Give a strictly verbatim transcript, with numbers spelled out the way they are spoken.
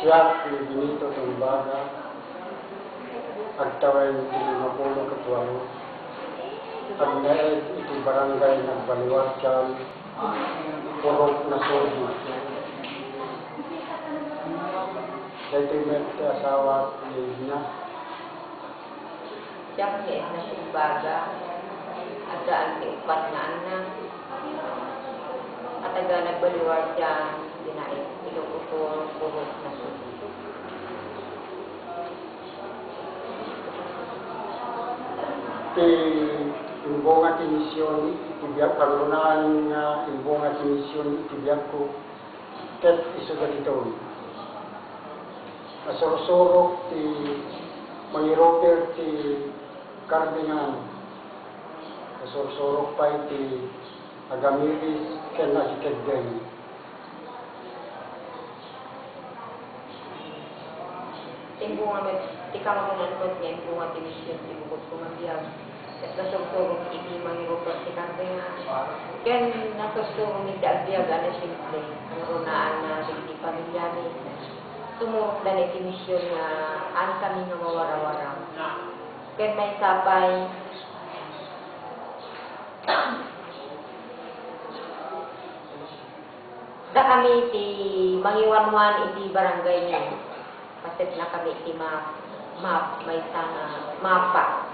Siak ni Benito Tumbaga, agtawen ti limapulo ket walo, agnaed iti Barangay Nagbaliwartian, Purok Nasugid. Daytoy met ti asawa ni Edna. Siak ni Edna Tumbaga, addaan ti uppat nga anak, a taga Nagbaliwartian, Dinaet, Ilocos Sur, Purok Nasugid. Ti imbunga ti mision iti biag, kangrunaan nga imbunga ti mision iti biagko, ket isu dagitoy. Nasursurok ti mangiruper ti Cardinal. Nasursurok pay ti agamiris ken agikeddeng. Ti imbunga met, ti kangrunaan met nga imbunga ti mision ti bukod ko nga biag. Ket nasursurok iti mangiruper ti Cardinal. Ken nasursurok iti agbiag a nasimple, kangrunaan na dagiti pamiliami. Sumurotda iti mision nga haan kami nga mawarawara. Ken maysa pay, dakami ti mangiwanwan iti barangay mi. Pasetnakami ti map-, map-, maysa nga mapa.